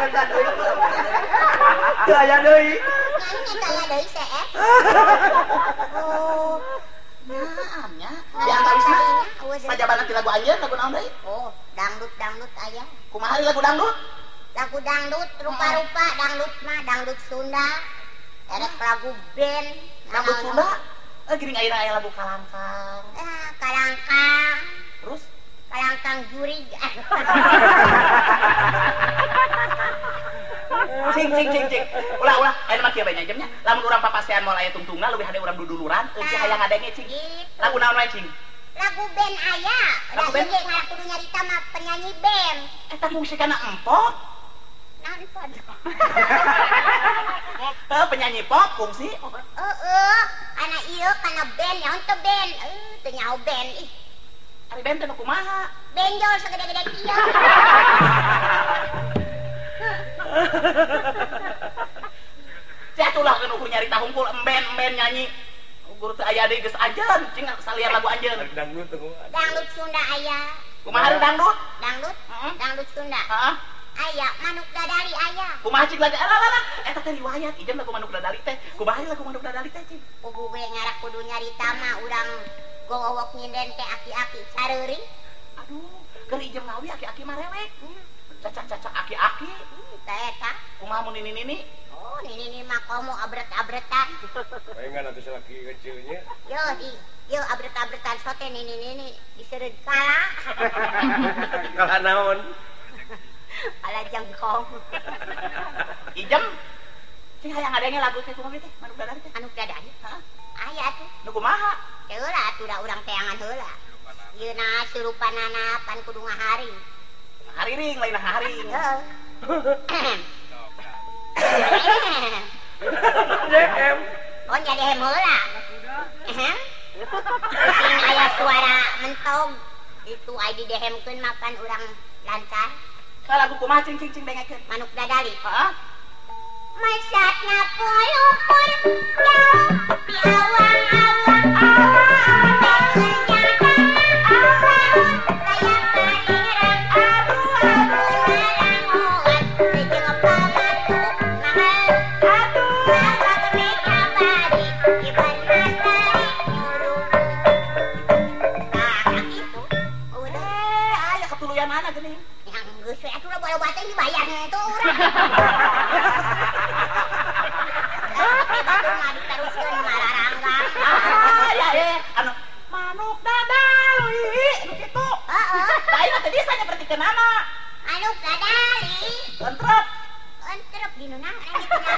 Eta deui. Teu aya deui. Nyanyi aya deui CF. Oh. Naam nya. Di antawisna pajabana ti lagu anjeun lagu naon deui? Oh, dangdut-dangdut aya. Kumaha lagu dangdut? Lagu dangdut rupa-rupa dangdut mah dangdut Sunda. Erek lagu band dangdut Sunda. Geuning ayeuna aya lagu kalangkang. Ah, kalangkang. Terus kalangkang jurig. Cing cing cing cing. Ulah ulah ayeuna mah kieu bae nya jamnya. Lamun urang papasean moal aya tungtungna leuwih hade urang duduluran, eueuh hayang ngadenge cing. Lagu naon wae cing? Lagu band aya. Lagu band ge ngalah kudu nyarita mah penyanyi band. Eta fungsi kana empot. Naon empot? Heuh penyanyi pop fungsi. Heeh, kana ieu kana band naon teh band? Teu nyaho band ih. Ari band teh nu kumaha? Benjol sagede-gede kieu. Jatuhlah kan ukur nyarita hungkul emben-emben nyanyi. Ukur teu aya deui geus ajeun cing salian lagu anjeun. Dangdut teh kumaha? Dangdut Sunda aya. Kumaha ari dangdut? Dangdut? Heeh. Dangdut Sunda. Heeh. Aya Manuk Dadali aya. Kumaha cing lagu alah alah eta teh riwayat ijem lagu Manuk Dadali teh. Kumaha lagu Manuk Dadali teh cing? Puguh we ngarak kudu nyarita mah urang gowok nyinden teh aki-aki careuring. Aduh, keur ijem ngawi aki-aki mah rewek. Cacak-cacak aki-aki. Teh eta. Kumaha mun nini-nini? Oh, nini-nini mah komo abret-abretan. Palingan atuh salaki kecilnya. Yo di, yo abret-abretan sote nini-nini diseureud kala. Kala naon? Kala jengkong. Ijem. Cing hayang ngadenge lagu teh kumaha teh? Manuk Dadali teh. Manuk Dadali? Heeh. Aya atuh. Nu kumaha? Teu heula atuh da urang teangan heula. Yeuna surupanana pan kudu ngaharing. Hariring lain haring. Heeh. DM. Oh nya DM heula. Heeh. Sing aya suara mentog itu ai didehemkeun makan urang lancar. Ka lagu kumaha cing cing cing dengekeun? Manuk Dadali. Heeh. Masatna pulukur jauh di awang-awang Manuk Dadali nu kitu. Heeh. Lain mah teu bisa nyapertikeunana. Manuk Dadali. Entrep. Entrep di nu naon gitu nya.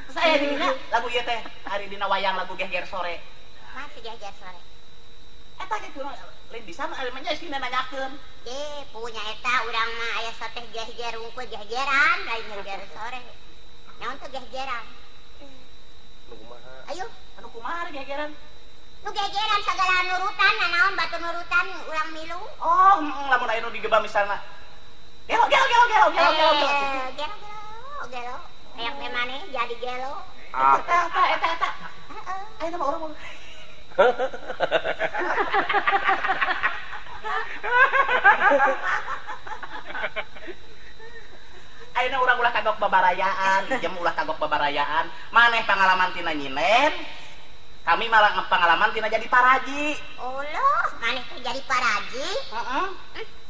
Saya dina lagu ieu teh ari dina wayang lagu Gehger Sore. Masih Gehger Sore. Eta ge lain bisa mah ari mah nya sina nanyakeun. Ge punya eta urang mah aya sateh gehger unggul gehgeran lain Gehger Sore. Naon teh gehgeran? Nu kumaha? Ayo, anu kumaha gegeran? Nu gegeran sagala nurutan, naon batu nurutan urang milu. Oh, lamun aya nu digebah misalna. Gelo gelo gelo gelo gelo gelo. Gelo gelo gelo. Kayak teh maneh jadi gelo. Eta eta eta eta. Heeh. Ayeuna mah urang Ayeuna urang ulah kagok babarayaan, ijem ulah kagok babarayaan. Maneh pangalaman tina nyinen, kami malah pangalaman tina jadi paraji. Allah, maneh teh jadi paraji? Heeh.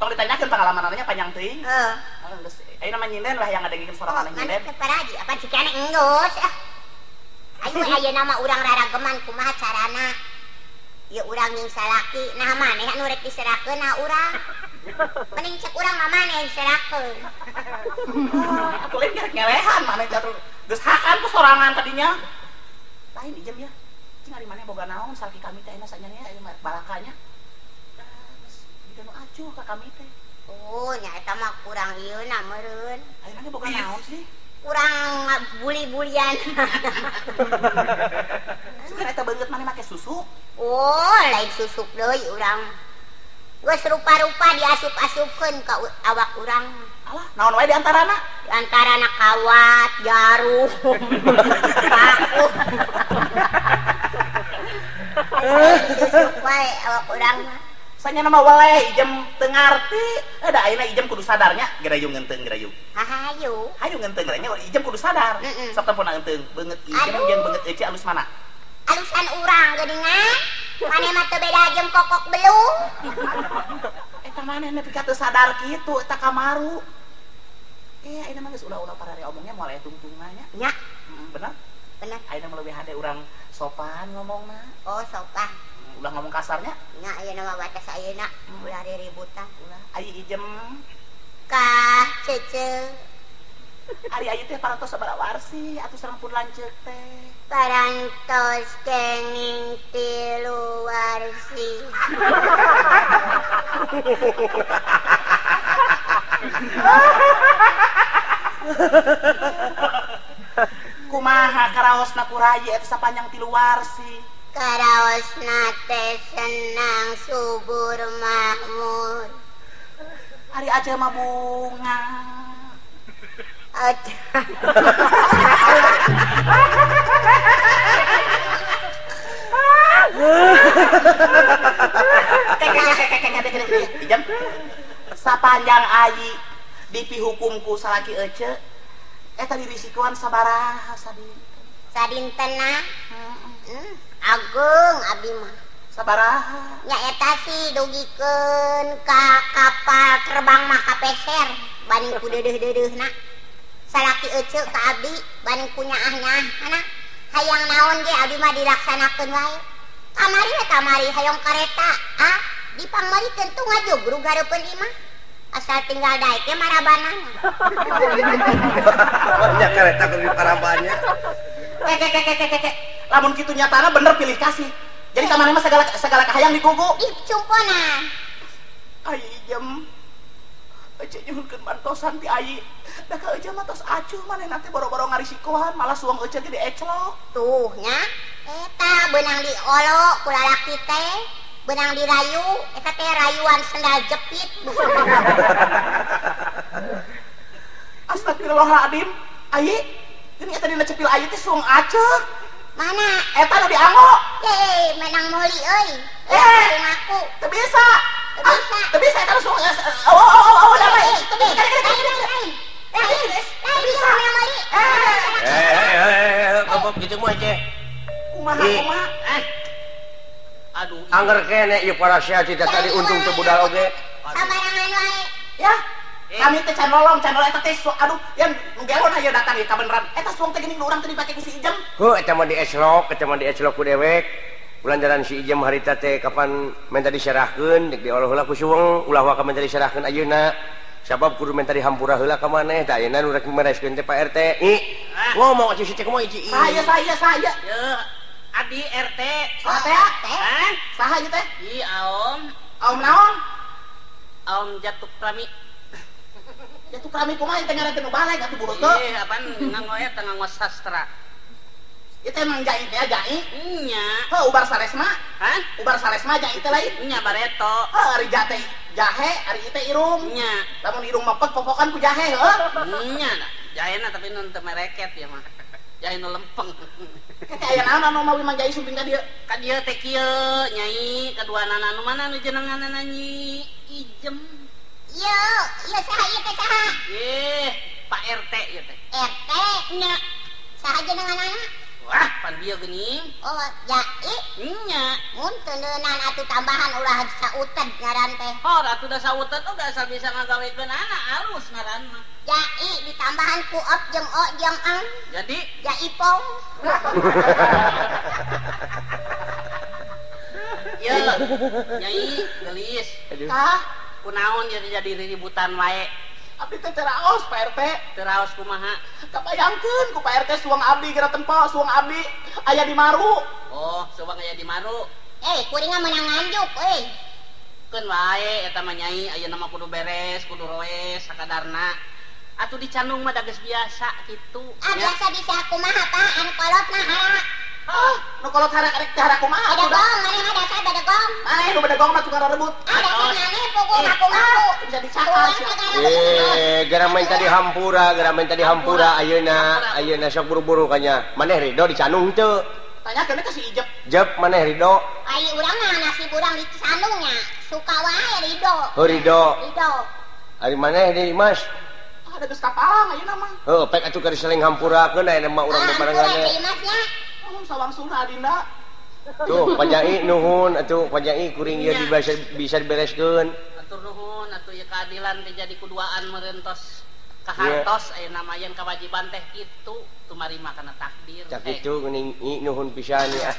Tong ditanyakeun pangalamanna panjang teuing. Heeh. Geus ayeuna mah nyinden lah yang ngadengikeun suara maneh nyinden. Maneh teh paraji, apa cikana enggeus ah. Ayo ayeuna mah urang rarageman kumaha carana? Ieu urang jeung salaki, nah maneh anu rek diserahkeun na urang. Mending cek urang mah maneh diserahkeun. Atuh lain gerek ngelehan maneh teh atuh geus hakan ku sorangan tadinya. Lain ijem ya. Cing ari maneh boga naon salaki kami teh ayeuna sanyanya aya balakanya. Geus jiga nu acuh ka kami teh. Oh, nya eta mah kurang ieu na meureun. Ayeuna ge boga naon sih? Kurang buli-bulian. Sugan eta beungeut maneh make susuk. Oh, lain susuk deui urang. Geus rupa-rupa diasup-asupkeun ka awak urang. Alah, naon wae di antarana? Di antarana kawat, jarum, paku. Susuk wae awak urang mah. Sanya nama weleh ijem teu ngarti. Da ayeuna ijem kudu sadarnya, gerayung ngeunteung gerayung. Hayu. Hayu ngeunteung gerayung ijem kudu sadar. Sok tempona eunteung, beungeut ijem jeung beungeut ece alus mana? Alusan urang geuningan. Maneh mah teu beda jeung kokok belung. Eta maneh nepi ka teu sadar kitu eta kamaru. Ayeuna mah geus ulah-ulah parare omongnya moal aya tungtungannya. Nya. Bener? Bener. Ayeuna mah leuwih hade urang sopan ngomongna. Oh, sopan. Ulah ngomong kasarnya. Nya ayeuna mah batas ayeuna ulah riributan. Ulah. Ayi ijem kah cece. Ari ayi teh parantos sabaraha warsi atuh sareng pun lanceuk teh. Parantos kenging 3 warsi. Kumaha karaosna ku rayi eta sapanjang 3 warsi? Karaosna teh senang subur makmur. Ari aja mah bunga. Aja. Ijem. Sapanjang ayi dipihukumku salaki ece eta dirisikoan sabaraha sadinten? Sadintena? Agung abdi mah. Sabaraha? Nya eta sih dugikeun ka kapal terbang mah kapeser banding ku deudeuh-deudeuhna. Salaki ece ka abdi banding ku nyaah-nyaahna. Hayang naon ge abdi mah dilaksanakeun wae. Kamari we kamari hayang kareta, ah dipangmeurikeun tuh ngajugrug hareupeun imah. Asal tinggal daek ge marabanana. Banyak kareta kudu diparabannya. Kek. Lamun kitu nyatana bener pilih kasih. Jadi ka maneh mah segala kahayang dikugu. Ih, cumponan. Ai ijem. Ece nyuhunkeun bantosan ti ayi. Da ka ece mah tos acuh manehna teh boro-boro ngarisikoan malah suang ece ge dieclok. Tuh nya. Eta beunang diolo ku lalaki teh, beunang dirayu, eta teh rayuan sendal jepit. Astagfirullahaladzim. Ayi, geuning eta dina cepil ayi teh suang aceuk. Mana? Eta nu dianggo. Ye, menang meuli euy. Ngaku. Teu bisa. Teu bisa. Teu bisa eta suang oh damai. Teu bisa. Teu bisa menang meuli. Ngomong kitu mah ceh. Kumaha kumaha? Aduh. Angger kene ieu parasia cita tadi untung teu budal oge. Sabarangan wae. Ya. Kami teh can lolong, can lolong eta teh aduh, yang nu gelon aya datang ieu kabeneran. Eta suang teh geuning nu urang teh dipake ku si Ijem. Heuh, eta mah dieslok, eta mah dieslok ku dewek. Ulanjaran si Ijem harita teh kapan menta diserahkeun, deuk diolah heula ku suweng, ulah waka menta diserahkeun ayeuna. Sabab kudu menta dihampura heula ka maneh, tah ayeuna nu rek mereskeun teh Pak RT. Ih, ngomong atuh si teh kumaha ieu? Saya. Ye, Adi RT. Saha teh? Hah? Saha ieu teh? Ih, Aom. Aom naon? Aom Jatuk Prami. Jatuh kami kumaha teh ngaran teh nu baleg atuh buru teu. Ih, apaan nganggo eta nganggo sastra. Ieu teh emang jai teh jai. Nya. Heuh, ubar saresma. Hah? Ubar saresma jai teh lain. Nya bareto. Heuh, ari jate jahe, ari ieu teh irung. Nya. Lamun irung mepek popokan ku jahe heuh. Nya. Jahena tapi nu teu mereket ya mah. Jahe nu lempeng. Keke aya naon anu mawi Mang Jai sumping ka dieu? Ka dieu teh kieu, Nyai, kaduanana nu mana nu jenenganana Nyi Ijem. Yo, ieu saha ieu teh saha? Ih, Pak RT ieu teh. RT nya. Saha jenenganana? Wah, pan bieu geuning. Oh, jai. Nya. Mun teu neunan atuh tambahan ulah sauted ngaran teh. Oh, atuh da sauted udah asal bisa ngagawekeun anak alus ngaran mah. Jai ditambahan ku op jeung o jeung ang. Jadi Jaipong. Ye, Nyai gelis. Tah, kunaon jadi ributan wae. Abdi teh teraos Pak RT. Teraos kumaha? Kabayangkeun ku Pak RT suang abdi geura tempo suang abdi aya di Maru. Oh, suang aya di Maru. Kuring mah meunang nganjuk euy. Keun wae eta mah Nyai ayeuna mah kudu beres, kudu roes sakadarna. Atuh dicandung mah da geus biasa kitu. Ah, biasa bisa kumaha Pak anu kolot mah hara. Ah, nu kolot hara karek teh hara kumaha? Bedegong, maneh mah dasar bedegong. Maneh nu bedegong mah tukang rebut. Ah, dasar maneh puguh ngaku-ngaku. Bisa dicakal sia. Gara main tadi hampura, gara main tadi hampura ayeuna, ayeuna sok buru-buru kanya. Maneh ridho dicandung teu? Tanyakeun ka si Ijep. Jep maneh ridho. Ai urang mah nasib urang dicandung nya. Suka wae Ridho. Oh Ridho. Ridho. Ari maneh deui Mas? Ada geus kapalang ayeuna mah. Heuh, pek atuh keur saling hampurakeun aya mah urang bebarengan. Hampura Mas nya. Sawangsulna Adinda. Tuh Pajai nuhun atuh Pajai kuring ieu bisa dibereskeun. Atur nuhun atuh ieu keadilan teh jadi kuduaan meureun tos kahartos ayeuna mah yen kewajiban teh kitu tumarima kana takdir. Cak kitu geuning nuhun pisan ya.